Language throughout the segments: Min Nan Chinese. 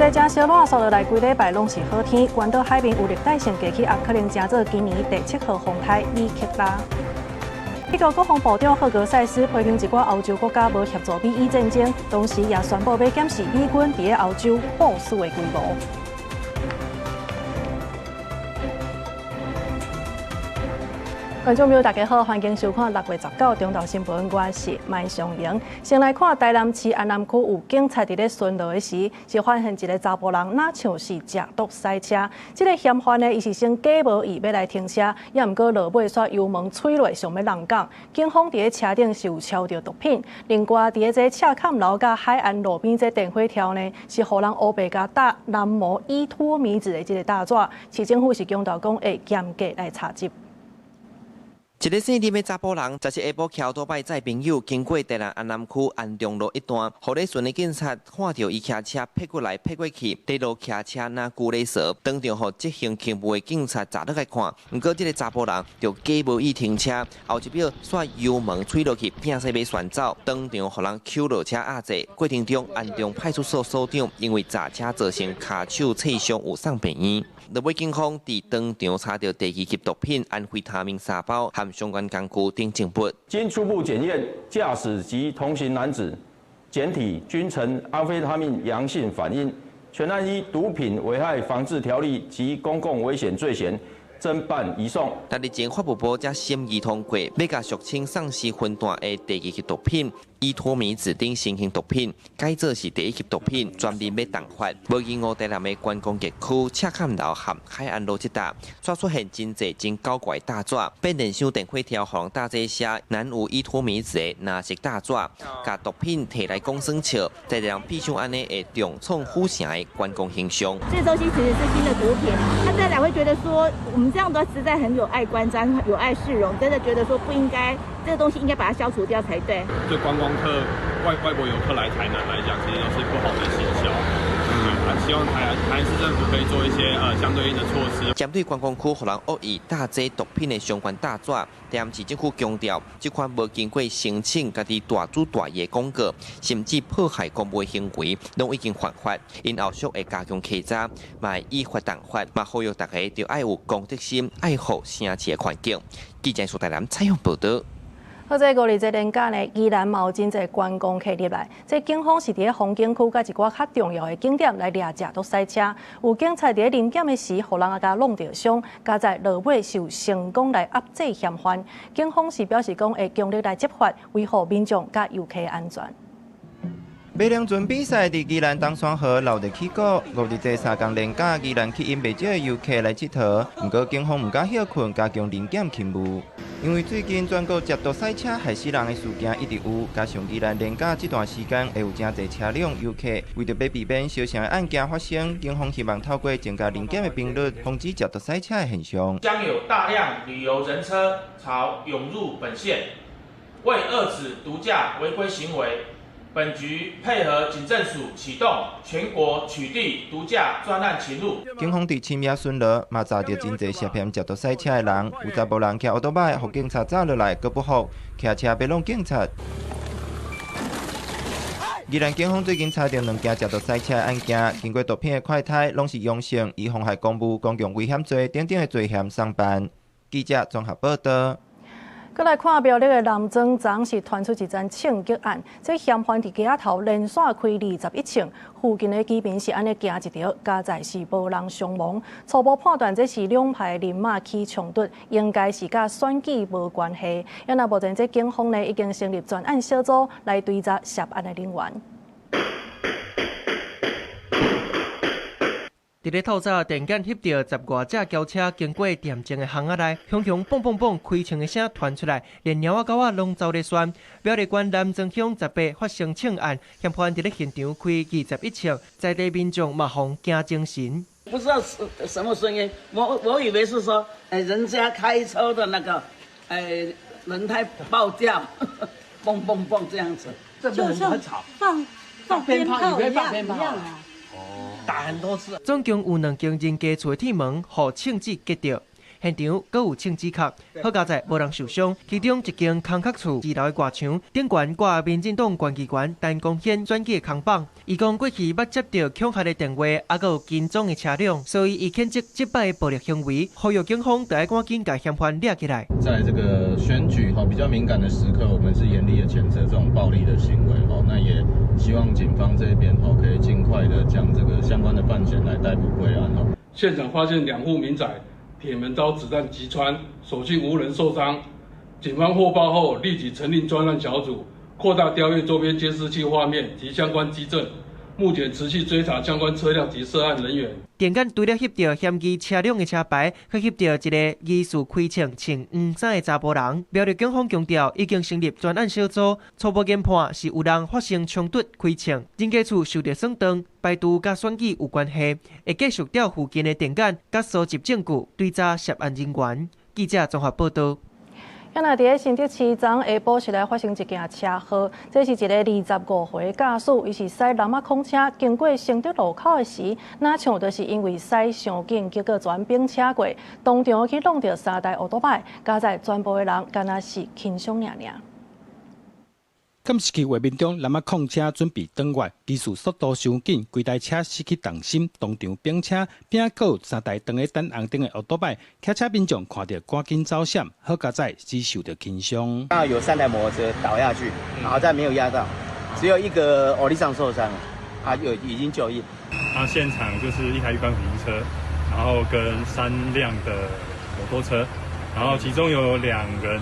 在遮燒熱，紲落來幾禮拜攏是好天。關島海面有熱帶性低氣壓，可能成做今年第七號風颱米克拉。美國國防部長赫格塞斯批評一寡歐洲國家無協助美伊戰爭，同時也宣布欲檢視美軍佇咧歐洲部署的規模。觀眾朋友，大家好，歡迎收看6月19中晝新聞，我是麥尚瑩。先來看台南市安南區有警察佇咧巡邏的時，是發現一个查埔人，若像是食毒賽車。這个嫌犯呢，伊是先假無意欲來停車，也毋過落尾煞油門吹落，想欲挵港。警方佇咧車頂是有抄著毒品。另外，佇咧這赤崁樓佮海岸路邊這電火柱呢，是予人烏白共貼南無依托咪酯的這个大紙。市政府是強調講會嚴格來查緝。一个姓林的查埔人，昨日下晡騎歐多擺載朋友經過台南安南區安中路一段，予咧巡的警察看著伊騎車撇過來撇過去，佇路騎車若龜咧趖，當場予執行勤務的警察閘落來看。毋過這个查埔人就假無意停車，後一秒煞油門吹落去，拚勢欲旋走，當場予人搝落車壓制。過程中，安中派出所所長因為砸車造成跤手挫傷，有送病院。落尾警方佇當場查著第二級毒品安非他命三包含相關工具等證物。經初步檢驗，駕駛及同行男子檢體均呈安非他命陽性反應，全案依毒品危害防治條例及公共危險罪嫌偵辦移送。但日前法務部才審議通過，欲共俗稱喪屍魂彈的第二級毒品依托咪酯等新型毒品改做是第一級毒品，全面欲重罰。無意外台南的觀光客區赤崁樓和海岸路這搭，煞出現真濟真狡怪大紙，變電箱電火柱，予人貼這寫南無依托咪酯的藍色大紙，共毒品提來講耍笑，在讓變相按呢會重創府城的觀光形象。這東西其實是新的毒品，他再來會覺得說，我們這樣都實在很有礙觀瞻，有礙市容，真的覺得說不應該，這個東西應該把它消除掉才對。對觀光客、外國遊客來台南來講，其實都是不好的行銷。希望台南市政府可以做一些相對應的措施。針對觀光區予人惡意貼這毒品的相關大紙，台南市政府強調，這款無經過申請、家己大主大意的廣告，甚至破壞公務行為，攏已經犯法。𪜶後續會加強稽查，嘛會依法重罰，嘛呼籲大家著愛有公德心，愛護城市的環境。記者蘇台南採訪報導。好，這五日這連假呢，宜蘭嘛有真濟觀光客入來。這警方是佇咧風景區佮一寡較重要的景點來掠食毒賽車，有警察佇咧臨檢的時，予人啊共弄著傷，佳哉落尾是有成功來壓制嫌犯。警方是表示講會強力來執法，維護民眾佮遊客安全。馬龍船比賽佇宜蘭冬山河鬧熱起鼓，五日這三工連假，宜蘭吸引袂少的遊客來𨑨迌。毋過警方毋敢歇睏，加強臨檢勤務。因為最近全國食毒賽車害死人的事件一直有，加上宜蘭連假這段時間會有誠濟車輛遊客，為著欲避免相像的案件發生，警方希望透過增加臨檢的頻率，防止食毒賽車的現象。將有大量旅遊人車潮湧入本縣，為遏止毒駕違規行為，本局配合警政署啟動全國取締毒駕專案勤務。警方佇深夜巡邏，嘛查著真濟涉嫌食毒賽車的人，有查埔人騎歐多擺，予警察抓落來，閣不服，騎車欲挵警察。宜蘭警方最近查著兩件食毒賽車的案件，經過毒品的快篩，攏是陽性，以妨害公務、公共危險罪等等的罪嫌送辦。記者綜合報導。閣來看苗栗的南庄，昨是傳出一樁槍擊案，這嫌犯佇街仔頭連續開21槍，附近的居民是按呢驚一著，佳哉是無人傷亡。初步判斷這是兩派人馬起衝突，應該是佮選舉無關係。啊若目前這警方呢已經成立專案小組來追查涉案的人員。佇咧透早，電檢翕著十外隻轎車經過點鐘的巷仔內，雄雄嘣嘣嘣開槍的聲傳出來，連貓仔狗仔攏走咧訕。苗栗縣南庄鄉18發生槍案，嫌犯佇咧現場開21槍，在地民眾嘛予驚精神。不知道是什麼聲音，我以為是說，人家開車的那個，輪胎爆掉，嘣嘣嘣這樣子，就像放鞭炮一樣啊。打很多次。總共有兩間人家厝的鐵門，予槍子擊著。現場閣有槍子殼，好佳哉無人受傷。其中一間空殼厝二樓的外牆頂懸掛民進黨縣議員陳光顯選舉的空板。伊講過去捌接著恐嚇的電話，猶閣有跟蹤的車輛，所以伊譴責這擺的暴力行為，呼籲警方著愛趕緊共嫌犯掠起來。在這個選舉吼比較敏感的時刻，我們是嚴厲的譴責這種暴力的行為吼，那也希望警方這邊吼可以盡快的將這個相關的犯嫌來逮捕歸案吼。現場發現兩戶民宅鐵門遭子彈擊穿，所幸無人受傷。警方獲報後立即成立專案小組，擴大調閱周邊監視器畫面及相關跡證。目前持續追查相關車輛及涉案人員。電眼除了翕著嫌疑車輛的車牌，閣翕著一个疑似開槍穿黃衫的查埔人。苗栗警方強調，已經成立專案小組，初步研判是有人發生衝突開槍，人家厝受著損斷，排除佮選舉有關係，會繼續調附近的電眼佮搜集證據，追查涉案人員。記者綜合報導。今仔佇咧新竹市昨下晡時來發生一件車禍，這是一个25歲駕駛，伊是駛南仔礦車經過承德路口的時，若像就是因為駛傷緊，結果全反車過，當場去挵著三台烏多擺，佳哉全部的人敢若是輕傷爾爾。監視器畫面中，南仔礦車準備轉彎，技術速度傷緊，規台車失去重心，當場反車，邊仔閣有三台當咧等紅燈的烏多擺，騎車民眾看著趕緊走閃，好佳哉只受著輕傷。剛好有三台摩托車倒下去，好在沒有壓到，只有一個歐力上受傷，啊，有已經就醫。啊，現場就是一台一般普車，然後跟三輛的摩托車，然後其中有兩人。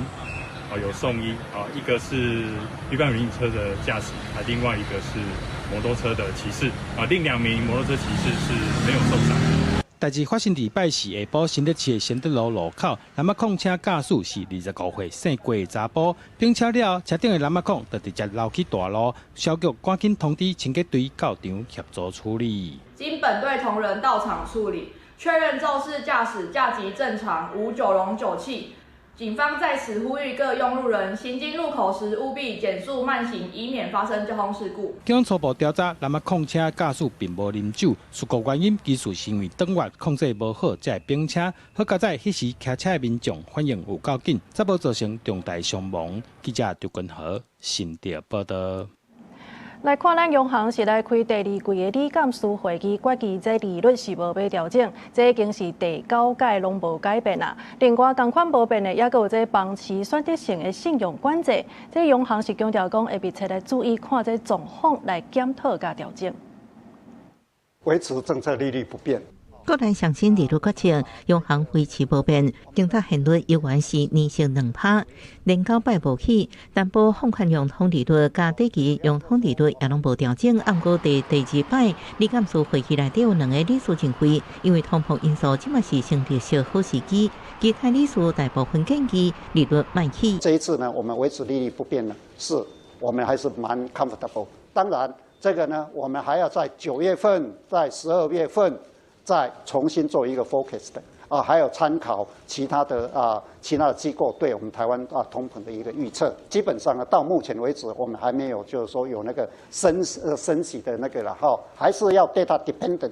哦，有送醫啊，一個是一般人車的駕駛，啊，另外一個是摩托車的騎士，啊，另兩名摩托車騎士是沒有受傷。代誌發生佇拜四下晡新竹市的承德路路口，南仔礦車駕駛是25歲姓郭的查埔，反車了後，車頂的南仔礦就直接流去大路，消局趕緊通知清潔隊到場協助處理。經本隊同仁到場處理，確認肇事駕駛駕籍正常，無酒龍酒氣。警方在此呼籲各用路人行經路口時務必減速慢行，以免發生交通事故。經初步調查，南仔礦車駕駛並無啉酒，事故原因其實是因為轉彎控制無好，才會反車。好佳哉，彼時騎車的民眾反應有夠緊，才無造成重大傷亡。記者劉君豪新竹報導。來看，咱央行是來開第二季的理監事會議，決議這利率是無欲調整，這已經是第九屆攏無改變啦。另外，仝款無變的，猶閣有這房市選擇性的信用管制，這央行是強調講會密切來注意看這狀況來檢討佮調整。維持政策利率不變。國內上新利率決策，央行維持無變，政策現率猶原是年息2%，連九擺無起，擔保放款融通利率佮短期融通利率也攏無調整。毋過佇第二擺理監事會議內底有兩个理事認為，因為通膨因素，這馬是升利息好時機。其他理事大部分建議利率莫起。這一次呢，我們維持利率不變呢，是我們還是蠻 comfortable。當然，這個呢，我們還要在9月份、在12月份。再重新做一個 forecast 啊，還有參考其他的機構對我們台灣通膨的一個預測。基本上呢，到目前為止，我們還沒有就是說有那個升息的那個了哈，還是要 data dependent。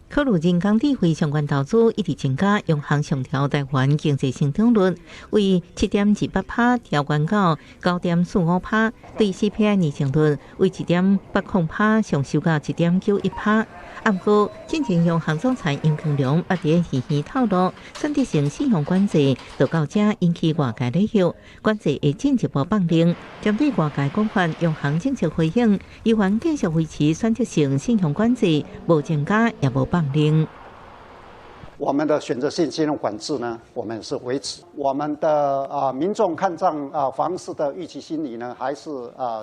考慮人工智慧相關投資一直增加，央行上調台灣經濟成長率為7.28%調懸到9.45%，對 CPI 年增率為1.80%上修到1.91%。毋過，進前央行總裁楊金龍也佇咧耳透露，選擇性信用管制就到這引起外界咧憂，管制會進一步放寬。針對外界講法，央行政策回應，依然繼續維持選擇性信用管制，無增加也無放寬。我們的選擇性信用管制呢，我們是維持。我們的民眾看漲房市的預期心理呢，還是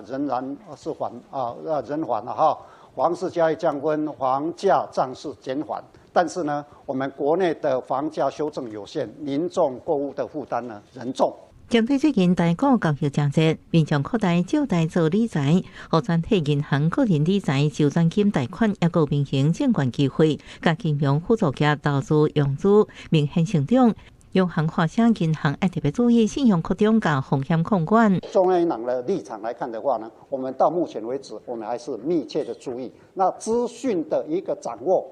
仍然是緩啊仍緩了哈。房市交易降溫，房價漲勢減緩，但是呢，我們國內的房價修正有限，民眾購物的負擔呢仍重。針對最近台股交易誠濟，民眾擴大借貸做理財，予全體銀行個人理財周轉金貸款猶閣明顯證券機會，佮金融輔助業投資融資明顯成長。央行提醒銀行愛特別注意信用擴張佮風險控管。中央銀行的立場來看的話呢，我們到目前為止，我們還是密切的注意那資訊的一個掌握。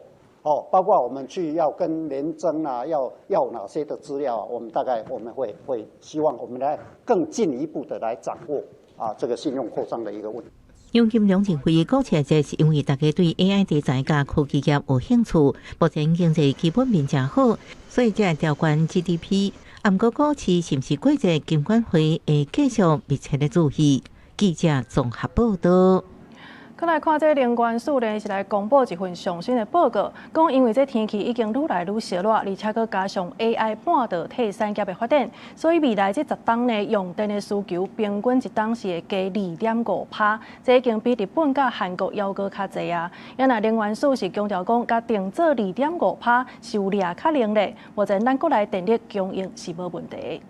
哦，包括我們去要跟聯徵啊，要哪些的資料啊，我們大概我們會希望我們來更進一步的來掌握啊這個信用擴張的一個問題。楊金龍認為，股市這是因為大家對 AI 題材佮科技業有興趣，目前經濟基本面誠好，所以才會調懸 GDP。毋過股市是毋是過熱，金管會會繼續密切的注意。記者綜合報道。閣來看這能源署呢，是來公布一份上新的報告，講因為這天氣已經愈來愈燒熱，而且閣加上 AI 半導體產業的發展，所以未來這十冬呢，用電的需求平均一冬是會加2.5%，這已經比日本佮韓國猶閣較濟啊。啊若能源署是強調講，共定做2.5%是有掠較能力，目前咱國內電力供應是無問題。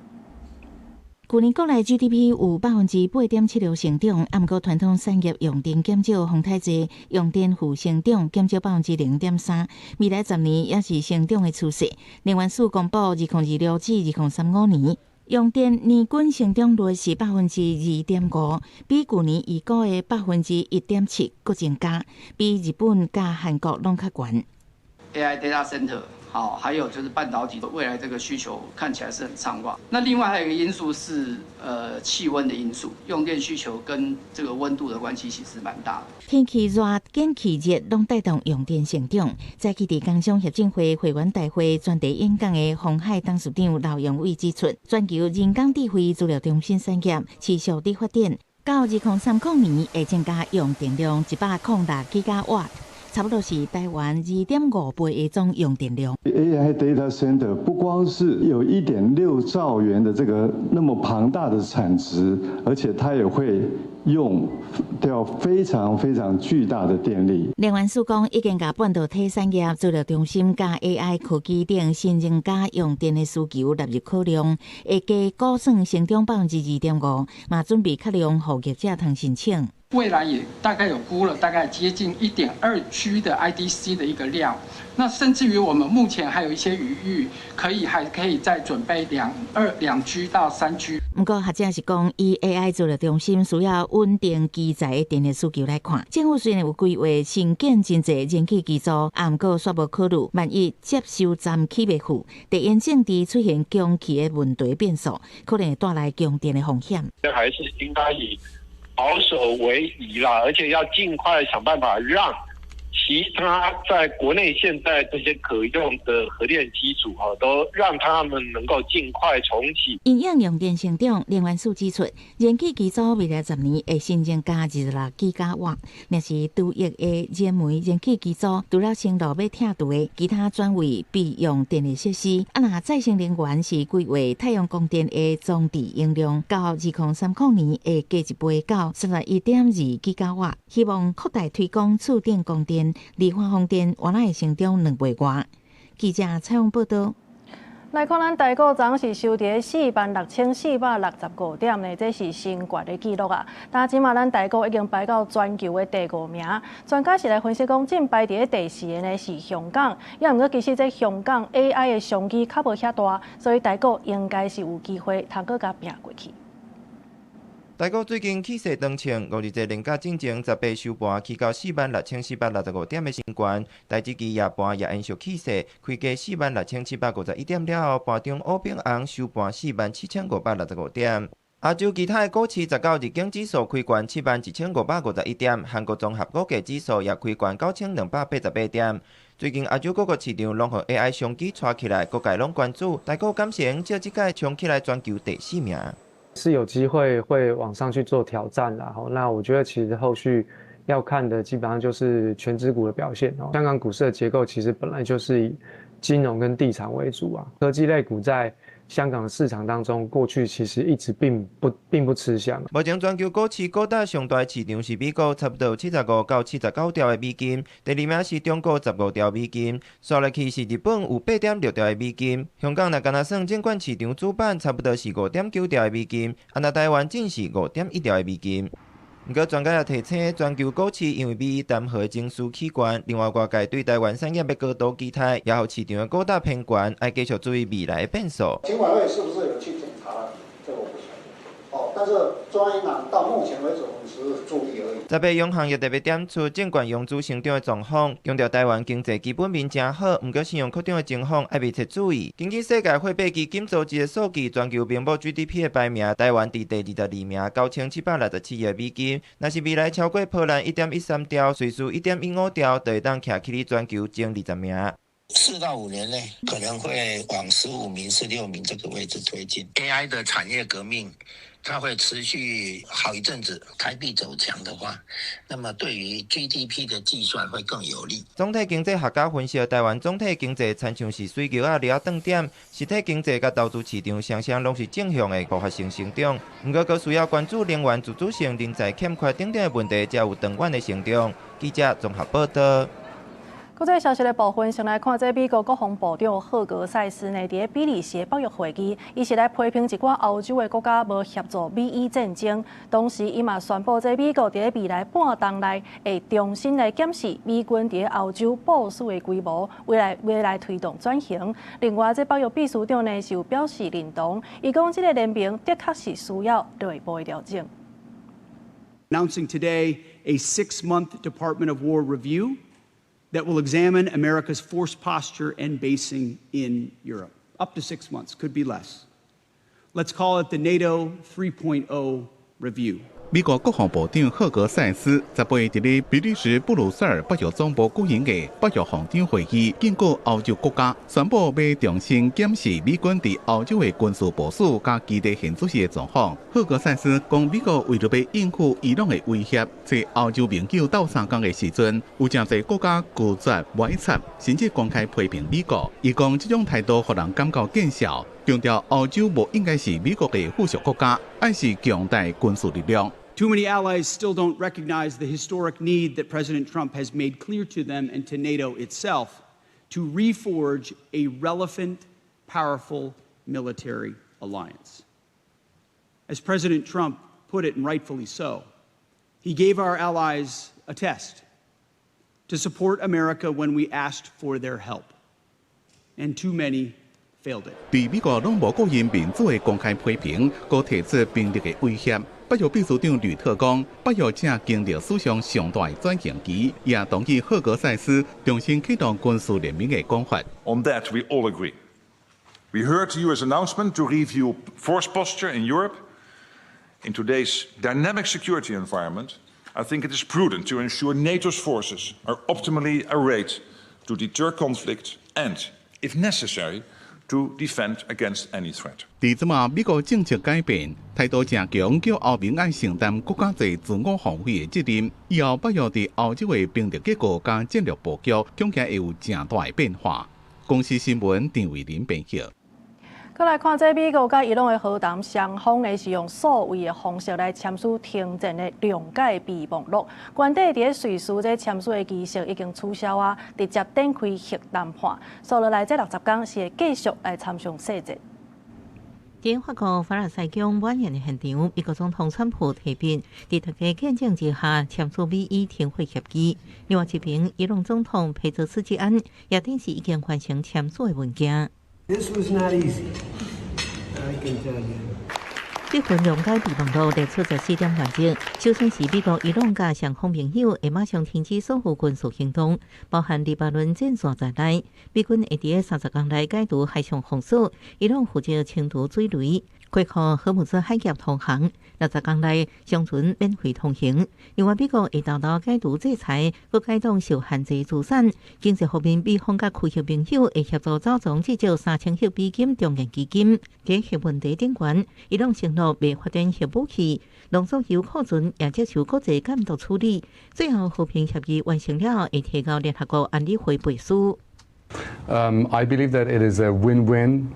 舊年國內 GDP 有8.76%成長，毋過傳統產業用電減少，風太濟，用電負成長減少0.3%。未來10年也是成長的趨勢。能源署公布，2026至2035年用電年均成長率是2.5%，比舊年預估的1.7%閣增加，比日本佮韓國攏較懸。 AI data center。好，還有就是半導體未來這個需求看起來是很暢旺。那另外還有一個因素是，氣溫的因素，用電需求跟這個溫度的關係其實蠻大的。天氣熱、天氣熱，攏帶動用電成長。早起佇工商協進會會員大會專題演講的鴻海董事長劉揚偉指出，全球人工智慧資料中心產業持續佇發展，到2030年會增加用電量106吉瓦。差不多是台灣2.5倍的總用電量。 AI data center 不光是有1.6兆元的這個那麼龐大的產值，而且它也會用掉非常非常巨大的電力。能源署講，已經共半導體產業資料中心佮 AI 科技等新增加用電的需求納入考量，會加估算成長2.5%，嘛準備較量予業者通申請。未來也大概有估了，大概接近1.2 G 的 IDC 的一個量，那甚至於我們目前還有一些餘裕，可以還可以再準備2 G 到3 G。毋過學者是講，以 AI 資料中心需要穩定機載的電力需求來看，政府雖然有規劃新建真濟燃氣機組，毋過煞無考慮，萬一接收站起袂赴，地緣政治出現供氣的問題變數，可能會帶來供電的風險。這還是應該以保守為宜啦，而且要盡快想辦法讓其他在國內現在這些可用的核電機組啊，都讓他們能夠盡快重啟。因應用電成長，能源署指出，燃氣機組未來十年會新增加26吉瓦，若是除役的燃煤燃氣機組，除了線路欲拆除的，其他轉為備用電力設施。啊，若再生能源是規劃太陽光電的裝置容量，到2030年會加一倍到31.2吉瓦，希望擴大推廣次頂光電。離岸風電原來會成長2倍外。記者採訪報道。來看咱台股，昨昏是收佇46,465點呢，這是新懸的紀錄啊。但這馬咱台股已經排到全球的第五名。專家是來分析講，進排佇第四个呢是香港，也毋過其實這香港 AI 的商機較無遐大，所以台股應該是有機會通閣共拚過去。台股最近起勢轉強，五日節連假進前18收盤起到46,465點的新高，台指期夜盤也延續起勢，開低46,751點了後，盤中烏變紅收盤47,565點。亞洲其他的股市，19日經指數開懸71,551點，韓國綜合股價指數也開懸9,288點。最近亞洲各個市場攏予 AI 商機帶起來，各界攏關注台股敢會藉這擺衝起來全球第四名。是有機會會往上去做挑戰啦，那我覺得其實後續要看的基本上就是權值股的表現哦。香港股市的結構其實本來就是以金融跟地產為主啊，科技類股在香港的市場當中，過去其實一直並不吃香。目前全球股市股價上大市場是美國，差不多75到79兆的美金。第二名是中國15兆美金，紲落去是日本有8.6兆的美金。香港若干焦算證券市場主板，差不多是5.9兆的美金，啊若台灣僅是5.1兆的美金。毋過專家也提醒，全球股市因為美伊談和情勢起懸，另外外界對台灣產業的高度期待，也予市場的股價偏懸，愛繼續注意未來的變數。金管會是不是有去檢查？這個我不曉得。哦，但是中央銀行到目前為止，我們只是注意而已。十八央行也特別點出證券融資成長的狀況，強調台灣經濟基本面誠好，毋過信用擴張的情況愛密切注意。根據世界貨幣基金組織的數據，全球名目 GDP 的排名，台灣佇第22名，9767億美金。若是未來超過波蘭1.13兆，瑞士1.15兆，就會當徛起佇全球前20名。 4到5年內可能會往15名、16名這個位置推進。AI 的產業革命，它會持續好一陣子。台幣走強的話，那麼對於 GDP 的計算會更有利。總體經濟學家分析，台灣總體經濟親像是水牛仔掠斷點，實體經濟佮投資市場雙雙攏是正向的爆發性成長。毋過，閣需要關注能源自主性、人才欠缺等等的問題，才有長遠的成長。記者綜合報道。國際消息的部分，先來看這美國國防部長赫格塞斯呢，佇咧比利時的北約會議，伊是來批評一寡歐洲的國家無協助美伊戰爭。同時，伊嘛宣布，這美國佇咧未來半冬內會重新來檢視美軍佇咧歐洲部署的規模，未來推動轉型。另外，這北約秘書長呢是有表示認同，伊講這个聯盟的確是需要內部的調整。 Announcing today a 6-month Department of War review that will examine America's force posture and basing in Europe. Up to 6 months, could be less. Let's call it the NATO 3.0 review. 美國國防部長赫格塞斯18佇咧比利時布魯塞爾北約總部舉行的北約防長會議，警告歐洲國家，宣布欲重新檢視美軍佇歐洲的軍事部署佮基地現時的狀況。赫格塞斯講，美國為著欲應付伊朗的威脅，揣歐洲盟友鬥相共的時陣，有誠濟國家拒絕歪插，甚至公開批評美國。伊講這種態度予人感覺見笑。強調歐洲無應該是美國的附屬國家，愛是強大軍事力量。 Too many allies still don't recognize the historic need that President Trump has made clear to them and to NATO itself to reforge a relevant, powerful military alliance. As President Trump put it, and rightfully so, he gave our allies a test to support America when we asked for their help. And too many failed it. 對美國攏無顧因民主的公開批評，閣提出兵力的威脅。北約秘書長呂特講，北約正經歷史上上大的轉型期，也同意赫格塞斯重新啟動軍事聯盟的講法。 On that, we all agree. We heard the US announcement to review force posture in Europe. In today's dynamic security environment, I think it is prudent to ensure NATO's forces are optimally arrayed to deter conflict and, if necessary, to defend against any threat. 佇這馬美國政策改變，態度誠強，叫歐盟愛承擔閣較濟自我防衛的責任。以後北約佇歐洲的兵力結構佮戰略布局，恐驚會有誠大的變化。公視新聞陳慧琳編譯。閣來看這美國佮伊朗的和談，雙方呢是用數位的方式來簽署停戰的諒解備忘錄。原底佇咧瑞士這簽署的儀式已經取消啊，直接展開核談判。接落來這60工是會繼續來參詳細節。佇法國凡爾賽宮晚宴的現場，美國總統川普提筆，佇大家見證之下簽署美伊停火協議。另外一邊，伊朗總統佩澤斯基安也等是已經完成簽署的文件。 This was not easy, I can tell you. 這份諒解備忘錄列出14點原則，首先是美國、伊朗佮雙方盟友會馬上停止所有軍事行動，包含黎巴嫩戰線在內。美軍會佇30工內解除海上封鎖，伊朗負責清除水雷，恢復荷姆茲海峽通航。60工內商船免費通行。另外，美國會沓沓解除制裁，閣解凍受限制資產。經濟方面，美方佮區域盟友會協助走總至少3000億美金重建基金。佇核問題頂懸，伊朗承諾袂發展核武器，濃縮鈾庫存也接受國際監督處理。最後和平協議完成了，會提交聯合國安理會背書。 I believe that it is a win-win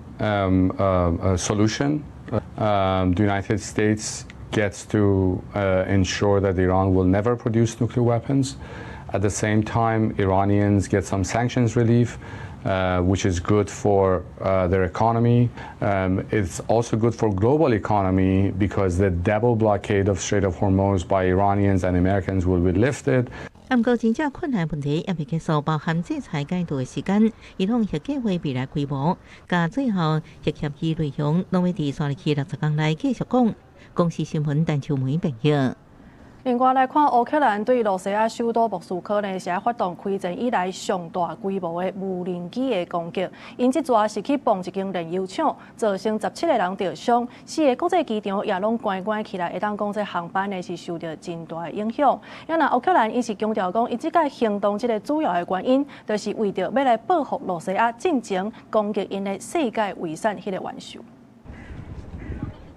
solution. The United States gets to ensure that Iran will never produce nuclear weapons. At the same time, Iranians get some sanctions relief, which is good for their economy. It's also good for global economy because the double blockade of Strait of Hormuz by Iranians and Americans will be lifted. 毋過真正困難問題猶未結束，包含制裁解除的時間、伊朗核計畫未來規模，佮最後核協議內容，攏會佇紲落去60工內繼續講。公視新聞陳秋梅編譯。另外來看，烏克蘭對羅西亞首都莫斯科呢，是發動開戰以來上大規模的無人機的攻擊。𪜶這逝是去爆一間煉油廠，造成17個人著傷，四个國際機場也攏關關起來，會當講這航班呢是受著真大的影響。啊若烏克蘭伊是強調講，伊這擺行動這个主要的原因，就是為著欲來報復羅西亞進前攻擊𪜶的世界遺產彼个元首。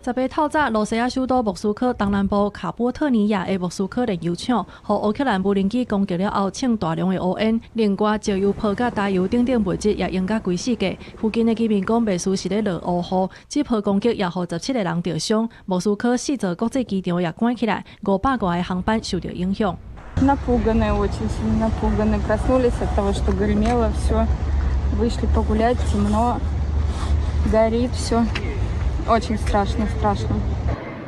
18透早，羅西亞首都莫斯科東南部卡波特尼亞的莫斯科煉油廠，予烏克蘭無人機攻擊了後，衝大量的烏煙，另外石油泡佮柴油等等物質也淹甲規世界。附近的居民講，袂輸是咧落烏雨。這波攻擊也予17個人著傷。莫斯科四座國際機場也關起來，500外个航班受著影響。 Напуганы, очень сильно напуганы. Проснулись от того, что гремело все. Вышли погулять, темно, горит все. Очень страшно, страшно.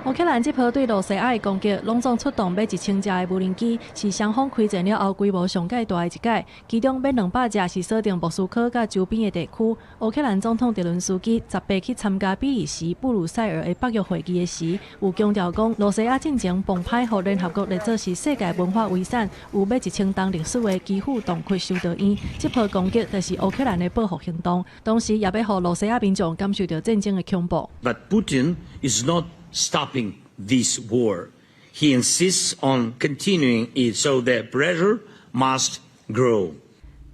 烏克蘭這波對羅西亞的攻擊，攏總出動欲1000架的無人機，是雙方開戰了後規模上蓋大的一擺。其中欲200架是鎖定莫斯科佮周邊的地區。烏克蘭總統澤倫斯基18去參加比利時布魯塞爾的北約會議的時，有強調講，羅西亞進前澎歹予聯合國列做是世界文化遺產，有欲1000冬歷史的基輔銅窟修道院。這波攻擊就是烏克蘭的報復行動，同時也欲予羅西亞民眾感受著戰爭的恐怖。 But Putin is not stopping this war. He insists on continuing it, so the pressure must grow.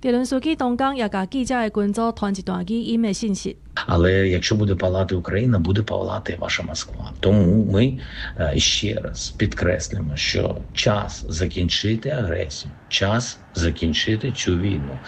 澤倫斯基當工也共記者的群組傳一段語音的信息。 Але якщо буде палати Україна, буде палати ваша Москва. Тому ми ще раз підкреслюємо, що час закінчити агресію, час закінчити цю війну.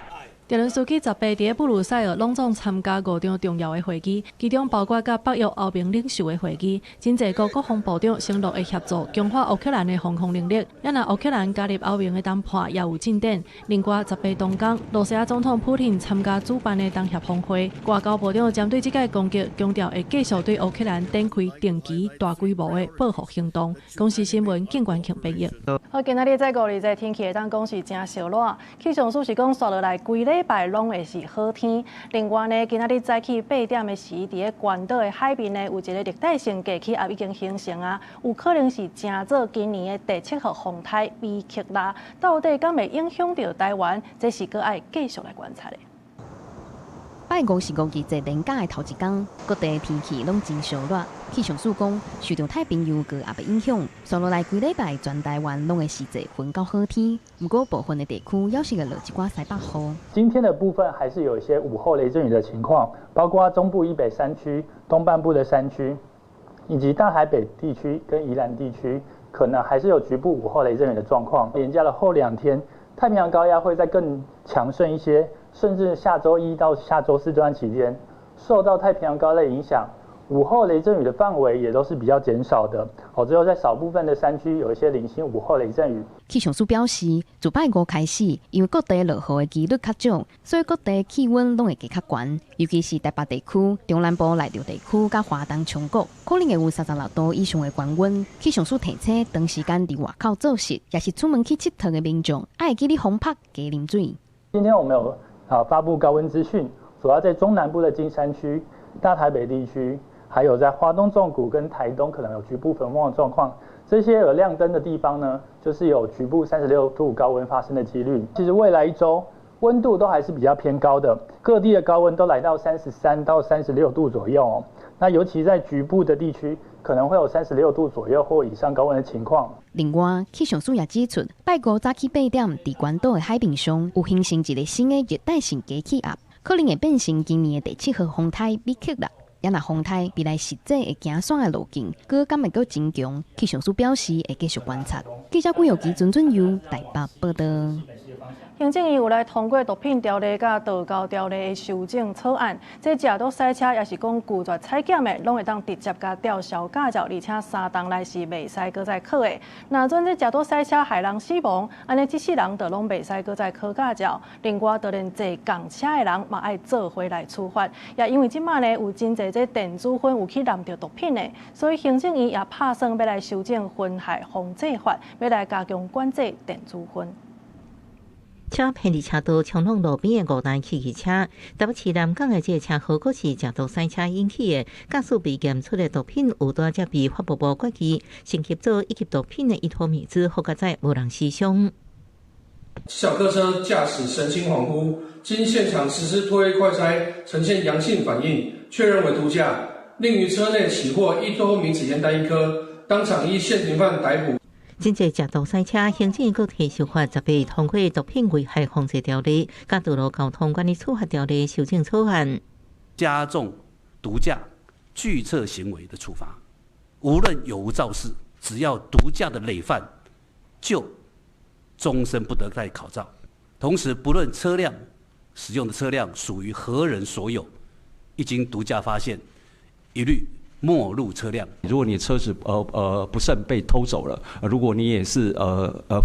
澤倫斯基18佇布魯塞爾攏總參加五場重要的會議，其中包括佮北約歐盟領袖的會議。真濟國國防部長承諾會協助強化烏克蘭的防空能力。啊若烏克蘭加入歐盟的談判也有進展。另外，18當工，羅西亞總統普廷參加主辦的東協峰會，外交部長針對這擺攻擊，強調會繼續對烏克蘭展開定期大規模的報復行動。公視新聞景關慶編譯。好，今仔日這五日這天氣會當講是誠燒熱，氣象署是講紲落來規禮拜攏會是好天。另外呢，今仔日早起8點的時，佇咧關島的海面呢，有一个熱帶性低氣壓已經形成啊，有可能是成做今年的第七號風颱米克拉，到底敢會影響著台灣？這是閣愛繼續來觀察的。拜五是五二節連假的頭一工，各地天氣攏真燒熱。氣象署講，受著太平洋高壓的影響，紲落來規禮拜全台灣攏會是濟雲到好天。毋過部分的地區猶是會落一寡西北雨。今天的部分還是有一些午後雷陣雨的情況，包括中部以北山區、東半部的山區，以及大台北地區跟宜蘭地區，可能還是有局部午後雷陣雨的狀況。連假的後2天，太平洋高壓會再更強盛一些。甚至下週一到下週四這段期間，受到太平洋高壓影響，午後雷陣雨的範圍也都是比較減少的。哦，只有在少部分的山區有一些零星午後雷陣雨。氣象署表示，自拜五開始，因為各地落雨的幾率較少，所以各地氣溫攏會加較懸。尤其是台北地區、中南部內陸地區佮華東松谷，可能會有36度以上的高溫。氣象署提醒，長時間佇外口做事，抑是出門去𨑨迌的民眾，愛會記得防曬加啉水。今天我們有發布高溫資訊，主要在中南部的金山區、大台北地區，還有在花東縱谷跟台東可能有局部焚風的狀況。這些有亮燈的地方呢，就是有局部36度高溫發生的幾率。其實未來一周溫度都還是比較偏高的，各地的高溫都來到33到36度左右哦。那尤其在局部的地區，可能會有36度左右或以上高溫的情況。另外，氣象署也指出，拜五早起8點，佇關島的海面上有形成一个新的熱帶性低氣壓，可能會變成今年的第七號風颱米克拉。啊若風颱未來實際會行啥的路徑，閣敢會閣增強？氣象署表示會繼續觀察。記者郭玉琪、曾俊佑台北報導。行政院有來通過毒品條例佮道交條例的修正草案，這食毒賽車抑是講拒絕採檢的，攏會當直接共吊銷駕照，而且3冬內是袂使閣再考的。若準這食毒賽車害人死亡，按呢這世人就攏袂使閣再考駕照。另外，就連坐仝車的人嘛愛做伙來處罰。也因為這馬呢有真濟這電子薰有去摵著毒品的，所以行政院也拍算欲來修正薰害防制法，欲來加強管制電子薰。車偏離車道衝撞路邊的五台汽車，台北市南港的這个車禍，閣是食毒賽車引起的。駕駛被檢出的毒品有單才被法務部決議升級做一級毒品的依托咪酯，好佳哉無人死傷。小客車駕駛神情恍惚，經現場實施唾液快篩，呈現陽性反應，確認為毒駕，另於車內起獲依托咪酯菸彈一顆，當場依現行犯逮捕。針對食毒賽車，行政院閣提修法，十八通過毒品危害防制條例、佮道路交通管理處罰條例修正草案，加重毒駕拒測行為的處罰，無論有無肇事，只要毒駕的累犯，就終身不得再考照。同時，不論車輛使用的車輛屬於何人所有，一經毒駕發現，一律沒入車輛。如果你車子不慎被偷走了，如果你也是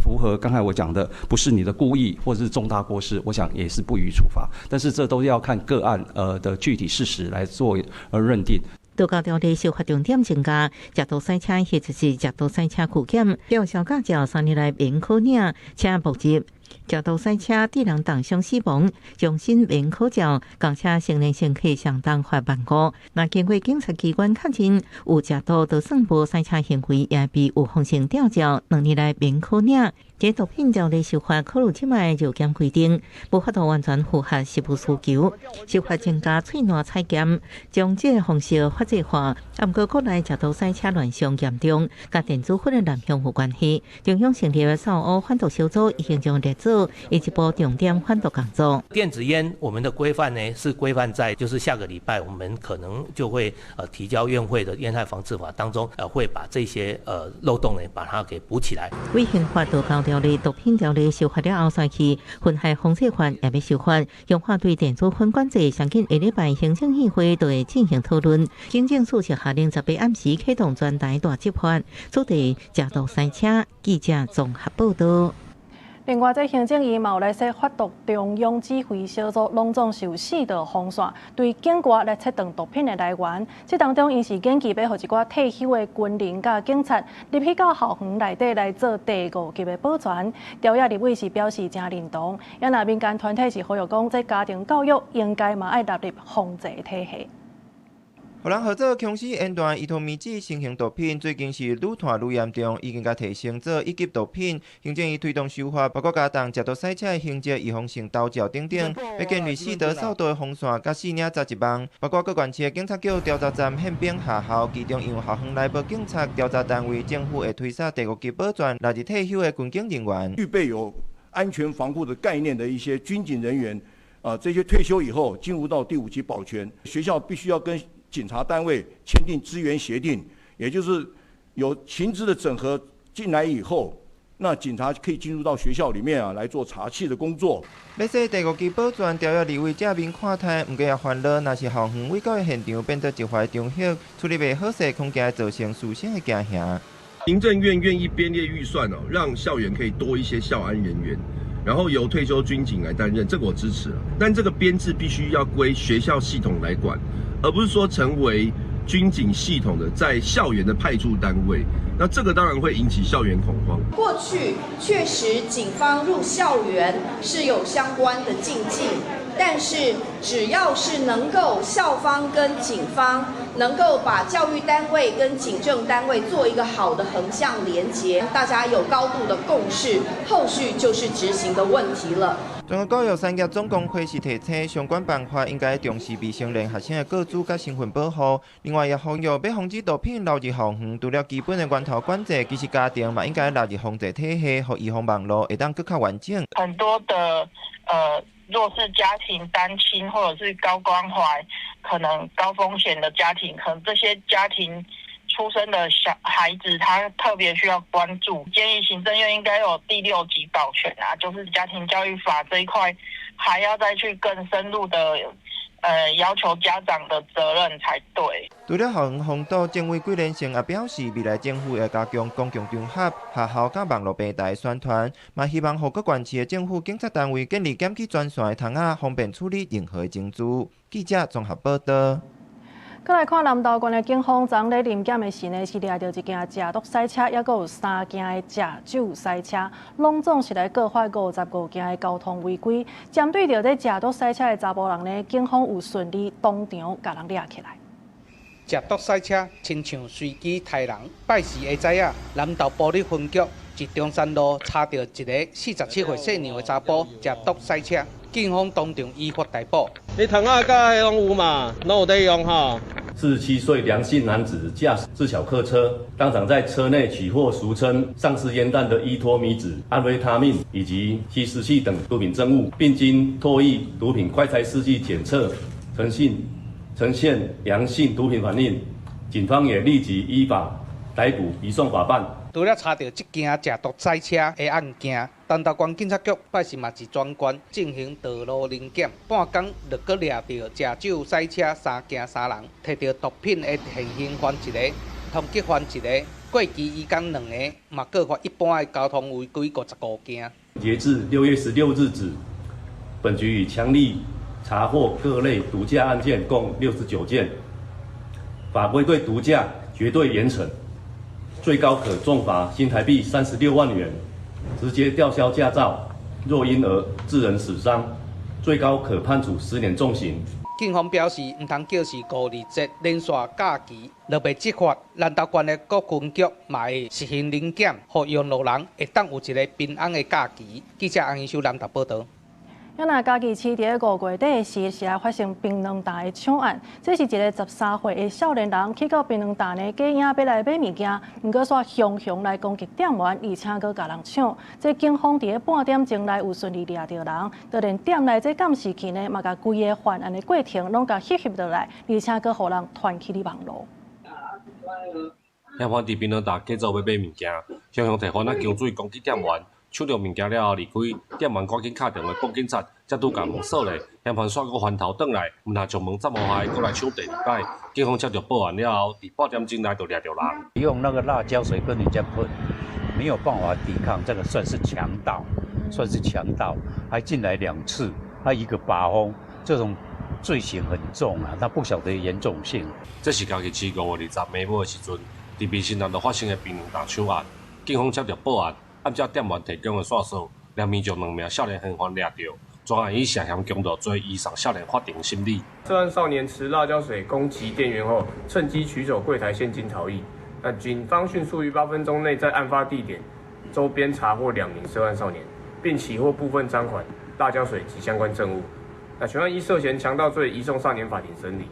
符合剛才我講的，不是你的故意或者是重大過失，我想也是不予處罰。但是這都要看個案的具體事實來做認定。道交條例修法重點增加，食毒賽車或者是食毒賽車區檢，吊銷駕照3年內免考領，車沒入。食毒賽車致人重傷死亡，終身免考照，公車成年乘客相當罰15,000。若經過警察機關確認有食毒，就算無賽車行為，也被預防性吊照，2年內免考領。這毒品條例修法考慮這擺藥檢規定，無法度完全符合實務需求。修法增加喙瀾採檢，將這个方式法制化。啊，毋過國內食毒賽車亂象嚴重，佮電子粉的濫用有關係。中央成立的掃烏反毒小組已經將列做一步重點反毒工作。電子菸，我們的規範呢是規範在，就是下個禮拜我們可能就會提交院會的菸害防治法當中，會把這些漏洞呢把它給補起來。為刑法道交條例、毒品條例修法了後，煞去薰害防制法也欲修法，強化對電子粉管制。相信下禮拜行政院會都會進行討論。警政署是下令18暗時啟動全台大執法，主題食毒賽車。記者綜合報道。另外，這行政院嘛有來設反毒中央指揮小組，攏總是有四道防線，對境外來切斷毒品的來源。這當中，𪜶是研究欲予一寡退休的軍人佮警察入去到校園內底來做第五級的保全。朝野立委是表示誠認同，也若民間團體是呼籲講，這家庭教育應該嘛愛納入防制體系。予人號做殭屍煙彈依托咪酯新型毒品，最近是愈傳愈嚴重，已經共提升做一級毒品。行政院推動修法，包括加重食毒賽車的刑責、預防性投照等等，欲建立四道掃毒的防線，佮四領十一網。包括各縣市的警察局調查站憲兵學校，其中因為校園內無警察調查單位，政府會推設第五級保全，來自退休的軍警人員，具備有安全防護的概念的一些軍警人員，啊，這些退休以後進入到第五級保全，學校必須要跟警察單位簽訂支援協定，也就是有情資的整合進來以後，那警察可以進入到學校裡面啊來做查緝的工作。欲設第五級保全，朝野立委正面看待，毋過也煩惱，若是校園衛教的現場變做執法場合，處理袂好勢，恐驚造成師生的驚嚇。行政院願意編列預算哦，讓校園可以多一些校安人員，然後由退休軍警來擔任，這個我支持。但這個編制必須要歸學校系統來管，而不是說成為軍警系統的在校園的派駐單位。那這個當然會引起校園恐慌。過去確實警方入校園是有相關的禁忌，但是只要是能夠校方跟警方能夠把教育單位跟警政單位做一個好的橫向連結，大家有高度的共識，後續就是執行的問題了。中國教育產業總工會是提醒，相關辦法應該重視未成年學生的個資佮身份保護。另外，也呼籲欲防止毒品流入校園，除了基本的源頭管制，其實家庭嘛應該納入防制體系，予預防網路會當閣較完整。很多的弱勢家庭、單親或者是高關懷、可能高風險的家庭，可能這些家庭出生的小孩子，他特別需要關注。建議行政院應該有第六級保全啊，就是家庭教育法這一塊，還要再去更深入的要求家長的責任才對。除了校園防毒，政委桂連勝也表示，未來政府會加強公共場合、學校佮網路平台宣傳，嘛希望予各縣市的政府警察單位建立檢舉專線的窗仔，方便處理任何情資。記者綜合報道。閣來看南投縣的警方，昨昏咧臨檢的時呢，是掠著一件食毒賽車，抑閣有三件的食酒賽車，攏總是來告發55件的交通違規。針對著這食毒賽車的查埔人呢，警方有順利當場共人掠起來。食毒賽車親像隨機刣人，拜四下早仔，南投埔里分局佇中山路查著一个47歲姓梁的查埔食毒賽車，警方當場依法逮捕。你糖仔佮彼攏有嘛？攏有在用吼。47歲梁姓男子駕駛自小客車，當場在車內起獲俗稱喪屍煙彈的依托咪酯、安非他命以及吸食器等毒品證物，並經唾液毒品快篩試劑檢測，呈現陽性毒品反應，警方也立即依法逮捕，移送法辦。除了查著這件食毒賽車的案件，南投縣警察局拜四嘛佇全縣進行道路臨檢，半工就閣掠著食酒賽車三件三人，提著毒品的現行犯一個，通緝犯一個，過期醫工兩個，嘛告發一般的交通違規55件。截至6月16日止，本局已強力查獲各類毒駕案件共69件，法規對毒駕絕對嚴懲。最高可重罰新台幣36萬元，直接吊銷駕照；若因而致人死傷，最高可判處10年重刑。警方表示，毋通叫是五二節連續假期若袂執法，南投縣的各分局嘛會實行臨檢，予用路人會當有一个平安的假期。記者洪英修南投報導。啊，若嘉義市佇咧5月底時，是來發生檳榔擔的搶案。這是一个13歲的少年人去到檳榔擔呢，假影欲來買物件，毋過煞雄雄來攻擊店員，而且閣共人搶。這警方佇咧半點鐘內有順利掠著人，就連店內這監視器呢，嘛共規个犯案的過程攏共翕翕落來，而且閣予人傳去咧網路。嫌犯佇檳榔擔假做欲買物件，雄雄提番仔薑水攻擊店員。搶著物件了後離開，店員趕緊敲電話報警察，才拄共門鎖咧。嫌犯煞閣翻頭轉來，毋但將門插予開，閣來搶第二擺。警方接著報案了後，佇半點鐘內就掠著人。用那個辣椒水跟人家噴，沒有辦法抵抗，這個算是強盜，算是強盜，還進來兩次，他一個把風，這種罪行很重啊，他不曉得嚴重性。這是嘉義市5月20暝晡的時陣，佇民生南路發生的檳榔擔搶案，警方接著報案。按照店員提供的線索，連綿將兩名少年嫌犯掠著，全案以涉嫌強盜罪移送少年法庭審理。涉案少年持辣椒水攻擊店員後，趁機取走櫃台現金逃逸。那警方迅速於8分鐘內在案發地點周邊查獲兩名涉案少年，並起獲部分贓款、辣椒水及相關證物。那全案依涉嫌強盜罪移送少年法庭審理。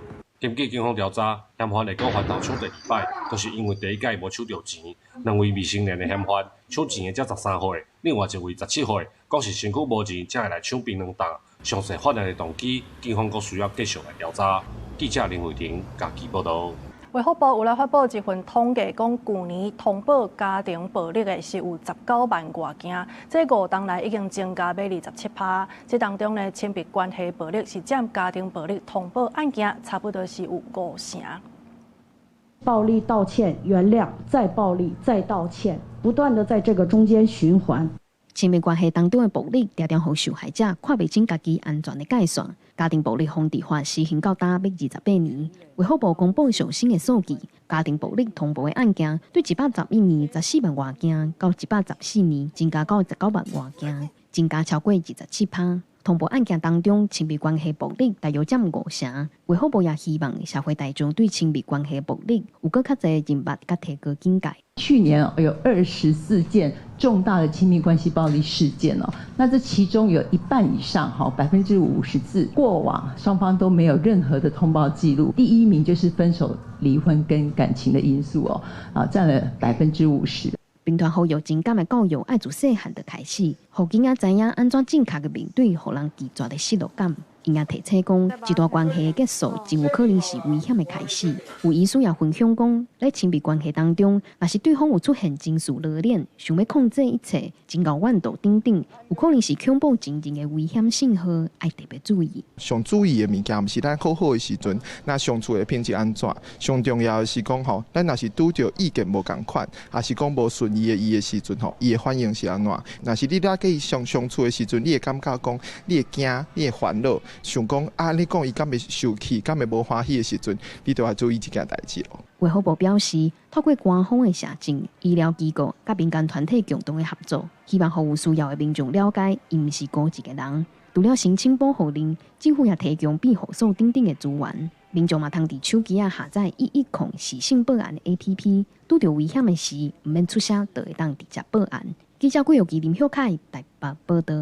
根據警方調查，嫌犯會閣翻頭搶第二擺，就是因為第一擺無搶著錢。兩位未成年的嫌犯搶錢的才13歲，另外一位17歲，講是身軀無錢才會來搶檳榔擔。詳細犯案的動機，警方閣需要繼續來調查。記者林慧婷嘉義報導。衛福部有來發布一份統計，講舊年通報家庭暴力的是有19萬外件，這5冬來已經增加欲27%。這當中呢，親密關係暴力是佔家庭暴力通報案件差不多是有5成。暴力道歉、原諒、再暴力、再道歉，不斷的在這個中間循環。親密關係當中的暴力，常常予受害者看袂清家己安全的界線。家庭暴力防治法施行到今欲28年，衛福部公布上新的數據，家庭暴力通報的案件，對111年14萬外件，到114年增加到19萬外件，增加超過27%。通報案件當中，親密關係暴力大約佔5成。衛福部也希望社會大眾對親密關係暴力有閣較濟認捌，佮提高警覺。去年有24件重大的親密關係暴力事件哦，那這其中有一半以上，哈，54%，過往雙方都沒有任何的通報記錄。第一名就是分手、離婚跟感情的因素哦，啊，佔了50%。兵團呼籲情感的教育愛自細漢就開始，予囡仔知影按怎正確的面對予人拒絕的失落感。伊也提醒講，一段關係的結束，真有可能是危險的開始。有醫師也分享講，咧親密關係當中，若是對方有出現情緒勒戀，想欲控制一切，情厚怨妒等等，有可能是恐怖情人的危險信號，愛特別注意。上注意的物件，毋是咱好好的時陣，那相處的品質按怎？上重要的是講吼，咱若是拄著意見無仝款，抑是講無順意的伊的時陣吼，伊的反應是按怎？若是你咧佮伊相相處的時陣，你會感覺講，你會驚，你會煩惱。想講啊，你講伊敢會受氣，敢會無歡喜的時陣，你就愛注意這件代誌咯。衛福部表示，透過官方的社政、醫療機構佮民間團體共同的合作，希望予有需要的民眾了解，伊毋是孤一个人。除了申請保護令，政府也提供庇護所等等的資源。民眾嘛通佇手機仔下載110視訊報案 APP，拄著危險的時，毋免出聲，就會當直接報案。記者郭玉琪、林秀凱台北報導。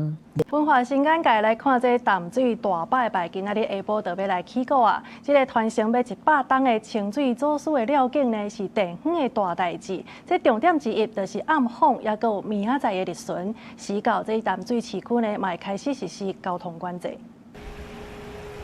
文化新眼界來看，這淡水大拜拜，今仔日下晡就欲來起鼓啊！這个傳承欲100冬的清水祖師的繞境呢，是地方的大代誌。這重點之一就是暗訪，抑閣有明仔載的日巡。時到這淡水市區呢，嘛會開始實施交通管制。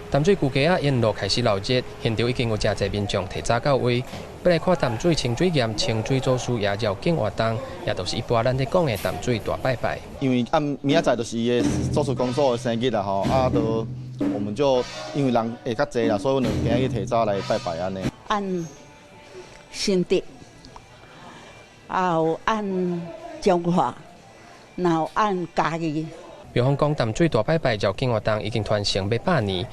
淡水舊街仔沿路開始鬧熱，現場已經有誠濟民眾提早到位，欲來看淡水清水巖清水祖師爺繞境活動，也就是一般咱咧講的淡水大拜拜。因為按明仔載就是伊的祖師公祖的生日啦吼，啊，就我們就因為人會較濟啦，所以阮就今日提早來拜拜按呢。按新竹，也有按彰化，然後按嘉義。廟方講，淡水大拜拜繞境活動已經傳承欲100年。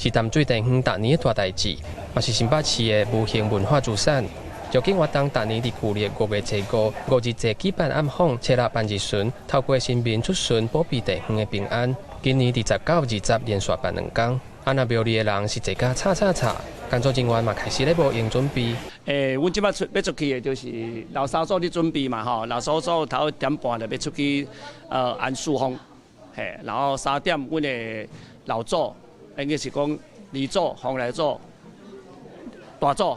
是淡水地方逐年的大代誌，嘛是新北市的無形文化資產。繞境活動逐年佇舊曆5月初五，五日節舉辦暗訪，初六辦日巡，透過神明出巡保庇地方的平安。今年佇19、20連續辦兩工，啊若廟裡的人是濟甲吵吵吵，工作人員嘛開始咧無閒準備。阮這擺出欲出去的，就是老三組咧準備嘛吼，老三組頭1點半就欲出去，安四方，嘿，然後3點阮的老祖。應該是講二祖、鳳來祖、大祖，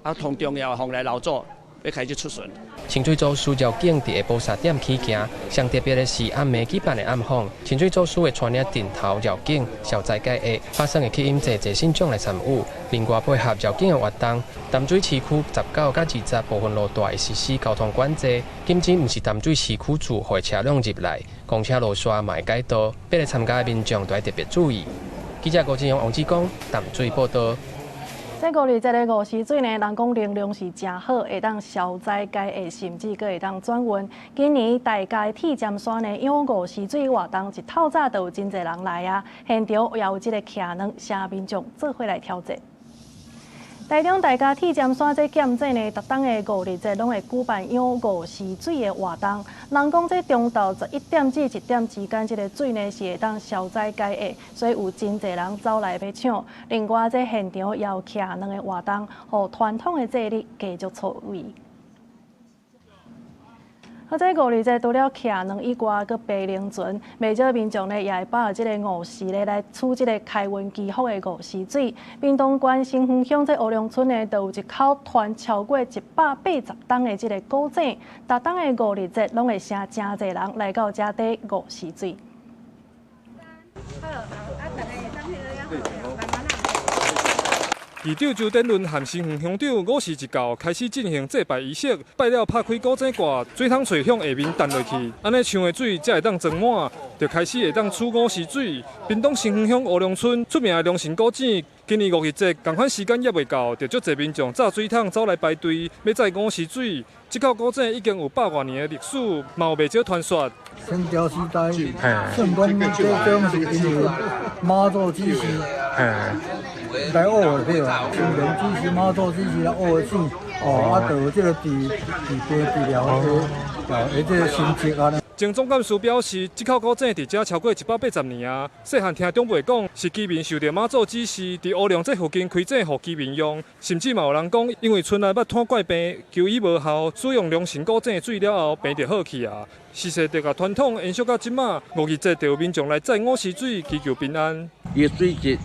啊，同重要鳳來老祖欲開始出巡。清水祖師繞境佇下晡3點起行，上特別的是暗暝舉辦的暗訪。清水祖師會帶領陣頭繞境消災解厄，發生會吸引濟濟信眾來參與。另外配合繞境的活動，淡水市區19佮20部分路段會實施交通管制，禁止毋是淡水市區住戶的車輛入來，公車路線嘛會改道，欲來參加的民眾都愛特別注意。記者郭志勇、王志剛淡水報導。這五日節的午時水呢，人講能量是誠好，會當消災解厄，甚至閣會當轉運。今年大家鐵尖山呢，養午時水活動一透早就有真濟人來啊，現場也有這个徛卵，請民眾做伙來挑戰。台中大家鐵尖山這劍祭呢，逐冬的五日節攏會舉辦養午時水的活動。人講這中晝11點至1點之間，這个水呢是會當消災解厄，所以有真濟人走來欲搶。另外，這現場也有徛卵的活動，予傳統的節日繼續出位。好，這五日節除了徛卵以外，閣爬龍船，袂少民眾呢也會把握這个午時咧來取這个開運祈福的午時水。屏東縣新園鄉這烏龍村呢，就有一口傳超過180冬的這个古井，逐冬的五日節攏會成誠濟人來到遮綴午時水。市長周典倫和新園鄉長午時一到，開始進行祭拜儀式，拜了拍開古井蓋，水桶喙向下面彈落去，按呢像的水才會當裝滿，就開始會當取午時水。屏東新園鄉烏龍村出名的龍神古井，今年五日節仝款時間猶未到，就足濟民眾紮水桶走來排隊，欲載午時水。這口古井已經有百外年的歷史，嘛有袂少傳說。清朝時代，算講這種是因為媽祖指示來挖的對吧？清朝指示媽祖指示來挖的井，哦，啊，就有這個治治病治療的，這個神蹟按呢。前總幹事表示，這口古井佇遮超過180年啊。細漢聽長輩講，是居民受著媽祖指示，佇烏龍這附近開井，予居民用。甚至嘛有人講，因為村內捌湠怪病，求醫無效，使用龍神古井的水了後，病就好去啊。是世代共傳統延續到這馬，五日節就有民眾來載午時水，祈求平安。伊的水質，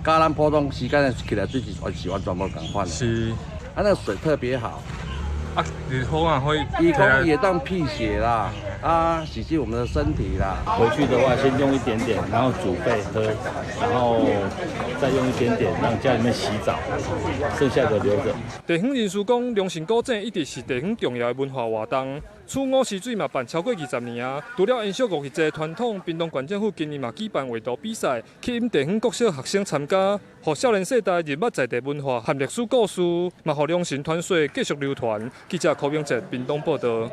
佮咱普通時間起來水質是完全無仝款的。是，啊，那個水特別好。啊，你好啊，可以。伊講會當辟邪啦，啊，洗淨我們的身體啦。回去的話，先用一點點，然後煮沸喝，然後再用一點點，讓家裡面洗澡，剩下的留著。地方人士講，龍神古井一直是地方重要的文化活動。取午時水嘛辦超過20年啊！除了延續五日節傳統，屏東縣政府今年嘛舉辦畫圖比賽，吸引地方國小學生參加，予少年世代認捌在地文化和歷史故事，嘛予龍神傳說繼續流傳。記者柯明哲屏東報導。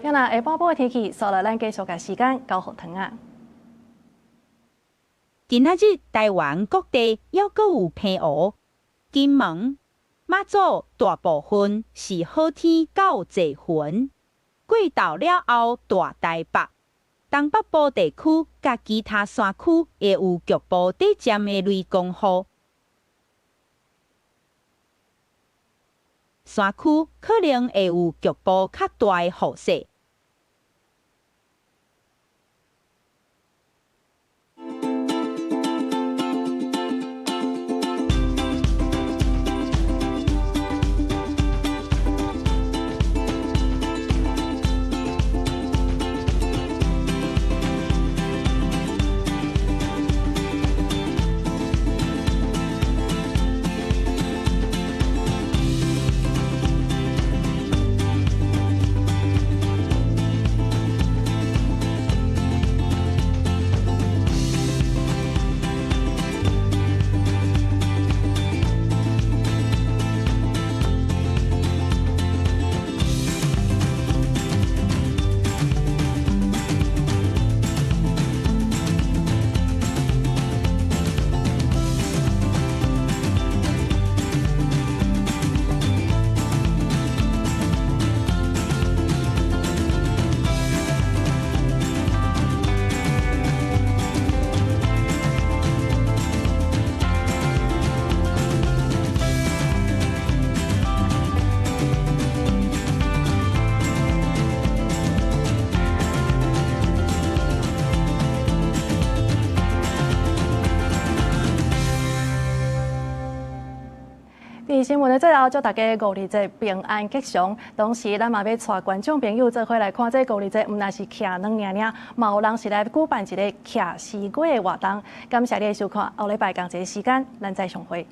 今仔下晡晡的天氣，煞來咱繼續共時間交予糖仔。佇今仔日台灣各地猶閣有澎湖、金門、馬祖大部分是好天到濟雲，過晝了後大台北、東北部地區佮其他山區會有局部短暫的雷公雨，山區可能會有局部較大的雨勢。新聞的最後，祝大家五二節平安吉祥。同時，咱嘛欲帶觀眾朋友做伙來看這五二節，毋但是徛卵爾爾，嘛有人是來舉辦一个徛絲瓜的活動。感謝你的收看，後禮拜仝一个時間，咱再相會。